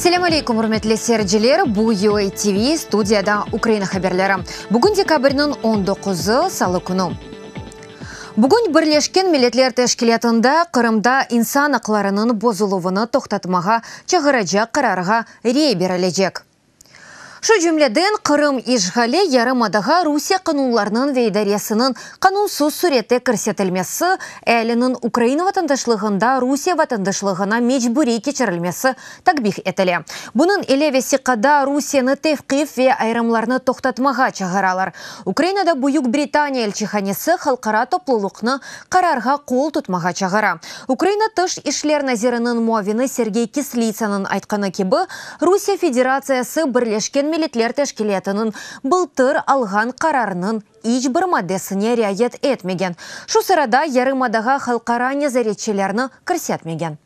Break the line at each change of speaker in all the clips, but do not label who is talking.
Selâm aleyküm, ürmetli seyirciler! Bu UA TV, studiyada Ukraina haberleri. Bugün dekabrniñ on doquzı, salı künü. Bugün Birleşken Milletler Teşkilâtında Qırımda insan aqlarınıñ bozuluvını toqtatmağa çağıracaq qararğa rey berilecek. Şu cümleden, Qırım işğali, yarımadağa Rusiye qanunlarınıñ ve idaresiniñ qanunsız sürette kirsetilmesi, ealiniñ Ukraina vatandaşlığında Rusiye vatandaşlığına mecburiy keçirilmesi takbih etile. Bunıñ ile vesiqada Rusiyeni tevqif ve ayırımlarnı toqtatmağa çağıralar. Ukrainada Büyük Britaniya elçihanesi halqara toplulıqnı qararğa qol tutmağa çağıra. Ukraina Tış işler naziriniñ muavini Sergey Kislitsanıñ aytqanı kibi, Rusiye Federatsiyası Birleşken Milletler Teşkilâtınıñ bıltır alğan qararınıñ iç bir maddesine riayet etmegen, şu sırada yarımadağa halqara nezaretçilerni kirsetmegen.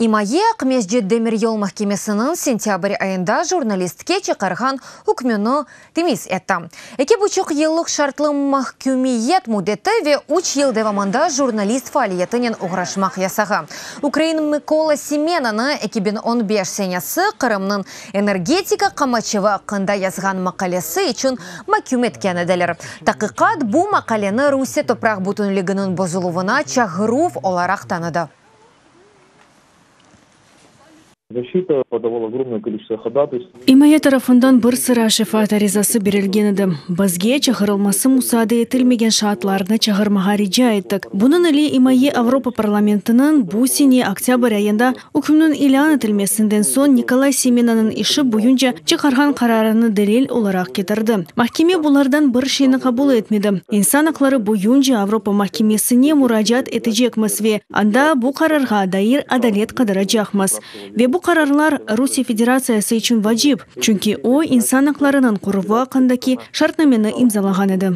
İmaye Aqmescit demiryol mahkemesiniñ sentâbr ayında jurnalistke çıqarğan ükmüni temiz etti. Eki buçuq yıllıq şartlı mahkümiyet müddeti ve üç yıl devamında jurnalist faaliyetinen oğraşmaq yasağı. Ukrain Mıkola Semenanı 2015 senesi Qırımnıñ energetika qamaçavı aqqında yazğan maqalesi içün maküm etken ediler. Taqiqat bu maqaleni Rusiye topraq bütünliginiñ bozuluvına çağıruv olaraq tanıdı.
İmaye tarafından bir sıra şefaat arizası berilgen edi. Bizge çağırılması musaade etilmegen şaatlarnı çağırmağa rica ettik. Bunıñ ile imaye Avropa parlamentiniñ bu sene oktâbr ayında ükümniñ ilân etilmesinden soñ Nikolay Semenanıñ işi boyunca çıqarğan qararını delil olaraq ketirdi. Mahkeme bulardan bir şeyni qabul etmedi. İnsan aqları boyunca Avropa mahkemesine muracaat etecekmiz ve Anda bu qararğa dair adalet qıdıracaqmız. Ve bu qararlar Rusiye Federatsiyası içün vacip, çünki o, insan aqlarınıñ qoruvı aqqındaki şartnameni imzalağan edi.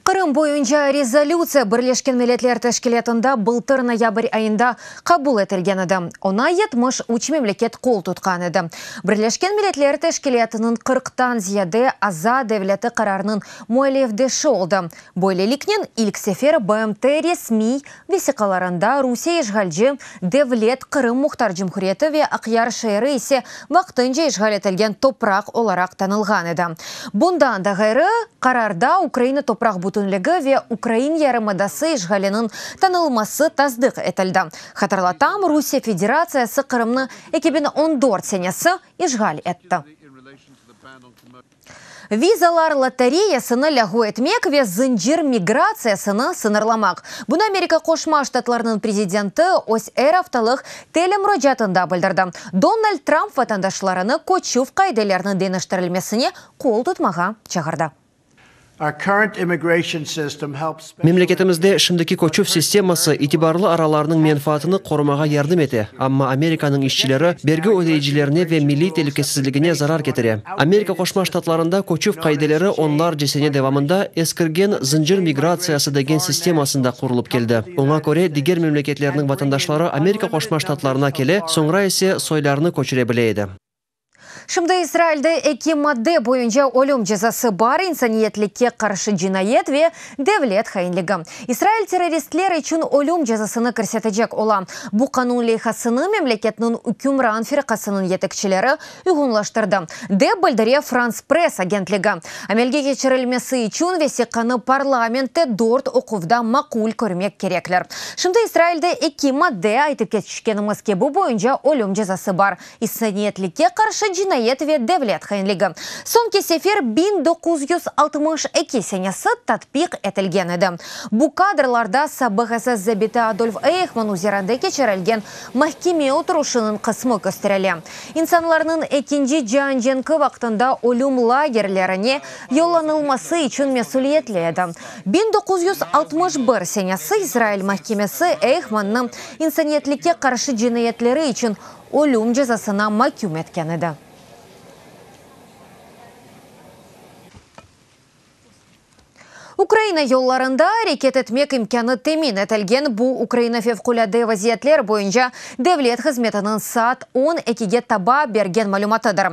Qırım boyunca rezolütsiya Birleşken Milletler Teşkilâtında bıltır noyabr ayında qabul etilgen edi. Oña 73 memleket qol tutqan edi. Birleşken Milletler Teşkilâtınıñ qırqtan ziyade aza devleti qararnıñ müellifdeşi oldı. Böyleliknen, ilk sefer BMT resmiy vesiqalarında Rusiye işğalci devlet Qırım Muhtar Cumhuriyeti ve Aqyar şeeri ise vaqtınca işğal etilgen topraq olaraq tanılğan edi. Bundan da ğayrı, qararda Ukraina topraq bütünligi ve ukrain yarımadası işğaliniñ tanılması tasdiq etildi. Hatırlatam, Rusiye Federatsiyası Qırımnı 2014 senesi işğal etti. Vizalar lotereyasını lâğu etmek ve zıncır migratsiyasını sıñırlamaq. Bunı Amerika Qoşma Ştatlarınıñ prezidenti öz er aftalıq telemuracaatında bildirdi. Donald Tramp vatandaşlarını köçüv qaideleriniñ deñiştirilmesine qol tutmağa çağırdı.
Memleketimizde şimdiki köçüv sisteması itibarlı aralarnıñ menfaatını qorumağa yardım ete, amma Amerikanıñ işçileri, bergi ödeyicilerine ve milliy telükesizligine zarar ketire. Amerika Qoşma Ştatlarında köçüv qaideleri onlarca sene devamında eskirgen zıncır migratsiyası degen sistemasında qurulıp keldi, oña köre diger memleketlerniñ vatandaşları Amerika Qoşma Ştatlarına kele, soñra ise soylarını köçüre bile edi.
Şimdi İsrailde eki madde boyunca ölüm cezası bar, insaniyetlikke qarşı cinayet ve devlet hainligi. İsrail terroristler içün ölüm cezasını kirsetecek ola. Bu qanun leyhasını memleketniñ ükümran firqasınıñ yetekçileri uyğunlaştırdı, dep bildire Frans Press agentligi. Amelge keçirilmesi içün vesiqanı parlamentte dört oquvda maqul körmek kerekler. Şimdi İsrailde eki madde, aytıp keçkenimiz kibi, boyunca ölüm cezası bar, İnsaniyetlikke qarşı cinayet ve devlet hainligi. Soñki sefer 1962 senesi tatbiq etilgen edi. Bu kadrlarda sabıq SS zabiti Adolf Eyhman üzerinde keçirilgen mahkeme oturışınıñ qısmı kösterile. İnsanlarnıñ Ekinci cian cenki vaqtında ölüm lagerlerine yollanılması içün mesüliyetli edi. 1961 senesi İsrail mahkemesi Eyhmannı insaniyetlikke qarşı cinayetleri içün ölüm cezasına maküm etken edi. Ukraina yollarında areket etmek imkânı temin etilgen bu Ukraina Fevqulâde vaziyetler boyunca devlet hızmetiniñ saat on ekige taba bergen malümatıdır.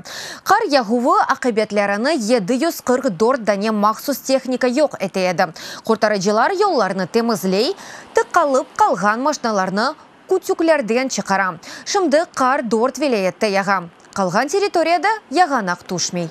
Qar yağuvı aqibetlerini 744 dane mahsus tehnika yoq ete edi. Qurtarıcılar yollarnı temizley, tıqalıp qalğan maşnalarnı. Kütüklerden çıqara. Şimdi qar dört vilâyette yağa. Qalğan territoriyada yağanaq tüşmey.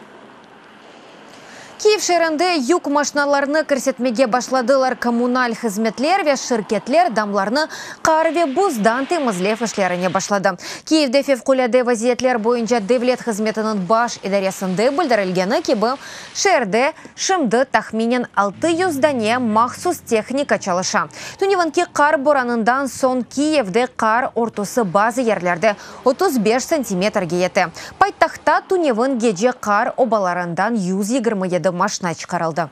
Kiyev şeerinde yük maşnalarını kirsetmege başladılar. Kommunal hızmetler ve şirketler damlarnı qar ve buzdan temizlev işlerine başladı. Kiyevde Fevqulâde vaziyetler boyunca devlet hızmetiniñ baş idaresinde bildirilgeni kibi, şeerde Şimdi tahminen 600 dane mahsus tehnika çalışa. Tünevinki qar boranından soñ Kiyevde qar örtüsi bazı yerlerde 35 santimetrge yete. Paytahtta tünevin gece qar obalarından 127 maşna çıqarıldı.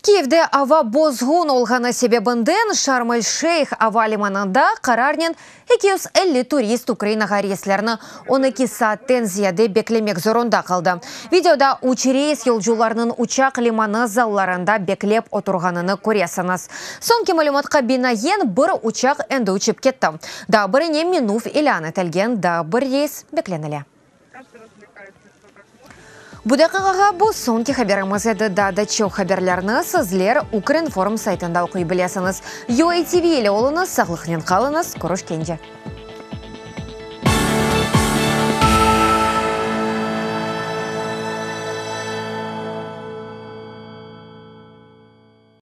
Kiyevde ava bozğun olğanı sebebinden Şarm-el-Şeyh ava limanında qararnen 250 turist Ukrainağa reyslerni 12 saatten ziyade beklemek zorunda qaldı. Videoda üç reys yolcularnıñ uçaq limanı zallarında beklep oturğanını köresiñiz. Soñki malümatqa binaen, bir uçaq endi uçıp ketti. Daa birine minüv ilân etilgen, daa bir reys beklenile. Bu daqiqağa bu soñki haberimiz edi. Daa da çoq haberlerni sizler Ukrinform saytında oquy bilesiñiz. UATV ile oluñız, sağlıqnen qalıñız, körüşkence!